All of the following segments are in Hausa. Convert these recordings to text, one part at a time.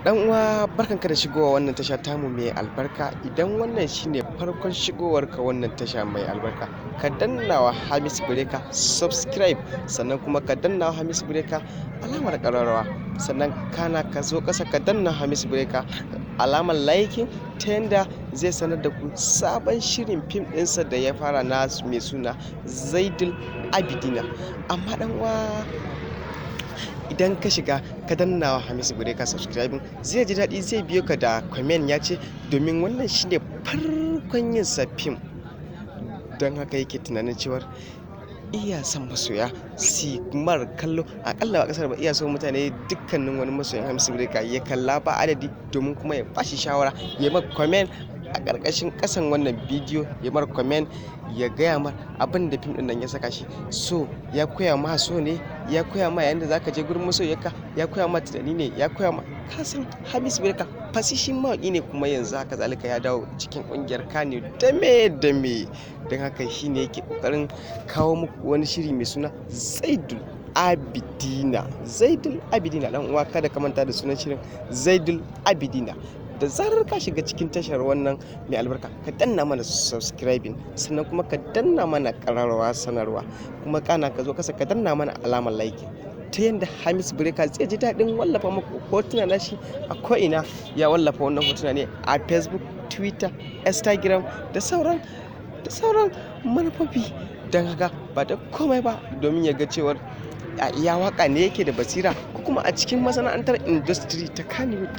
Dan uwa, barkanka da shigowa wannan tasha tamu mai albarka. Idan wannan shine farkon shigowarka wannan tasha mai albarka, ka danna wa Hamisu Breaker subscribe, sannan kuma ka danna wa Hamisu Breaker alamar ƙararrawa, sannan kana ka zo ƙasa ka danna Hamisu Breaker alamar liking, ta yanda zai sanar da ku sabon shirin fim ɗinsa da ya fara na mai suna Zaidul Abidina. Amma dan uwa, idan ka shiga ka danna wa Hamisu Breaker subscribing, zai ji daɗi, zai biyo ka da comment, ya ce domin wannan shine farkon yin sa fim, don haka yake tunanin cewar iya son masoya si mar kallo akalla ba kasar ba, iya so mutane dukkanin wani masoyan Hamisu Breaker ya kalla ba adadi, domin kuma ya bashi shawara, ya mar comment a ƙarƙashin ƙasan wannan bidiyo, ya mar comment, ya gaya mar abin da fim ɗin nan ya saka shi so. Ya koya ma so ne, ya koya ma yayin da zaka je gurin masoyarka, ya koya ma tunani ne, ya koya ma ka san Hamisu Breaker fasishin mawaƙi ne, kuma yanzu haka zalika ya dawo cikin ƙungiyar Kano dame dame. Don haka shine yake ƙoƙarin kawo muku wani shiri mai suna Zaidul Abidina. Zaidul Abidina, dan uwa, kada ka manta da sunan shirin Zaidul Abidina. Da zarar ka shiga cikin tashar wannan mai albarka, ka danna mana subscribing, sannan kuma ka danna mana ƙararrawa sanarwa, kuma kana ka zo kasa ka danna mana alamar like, ta yadda Hamisu Breaker zai ji daɗin wallafa muku hotuna na shi a ko'ina. Ya wallafa wannan hotuna ne a Facebook, Twitter, Instagram da sauran manufofi. Don haka ba da komai ba, domin ya ga cewar a iya waka ne yake da basira, ko kuma a cikin masana'antar industry ta Kannywood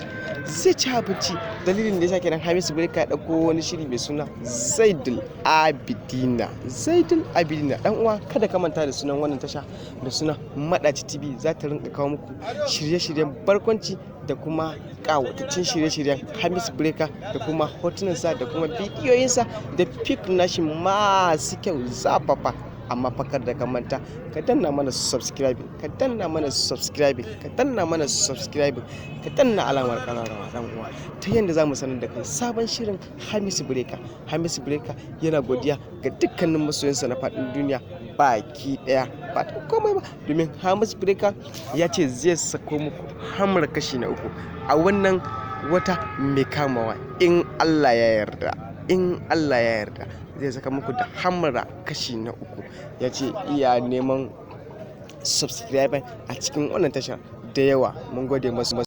zai ci abinci. Dalilin da yasa kenan Hamisu Breaker ya dauko wani shiri mai suna Zaidul Abidina. Zaidul Abidina, dan uwa, kada ka manta da sunan wannan tasha da suna Madaci TV. Za ta rinka kawo muku shirye-shiryen barkwanci da kuma kawataccen shirye-shiryen Hamisu Breaker, da kuma hotunansa, da kuma bidiyoyinsa, da pic nashi masu kyau zafafa. Amma fa kar da ka manta ka danna mana subscribing, ka danna mana subscribing, ka danna mana subscribing, ka danna alamar kararrawa, dan uwa, ta yadda za mu sanar da kai sabon shirin Hamisu Breaker. Hamisu Breaker yana godiya ga dukkanin masoyansa na faɗin duniya baki ɗaya, ba ta komai ba, domin Hamisu Breaker ya ce zai sako muku Hamra kashi na uku a wannan wata mai kamawa, in Allah ya yarda. In Allah ya yarda, zai saka muku da Hamra kashi na uku. Ya ce iya neman subscriber a cikin wannan tashar da yawa. Mun gode masu.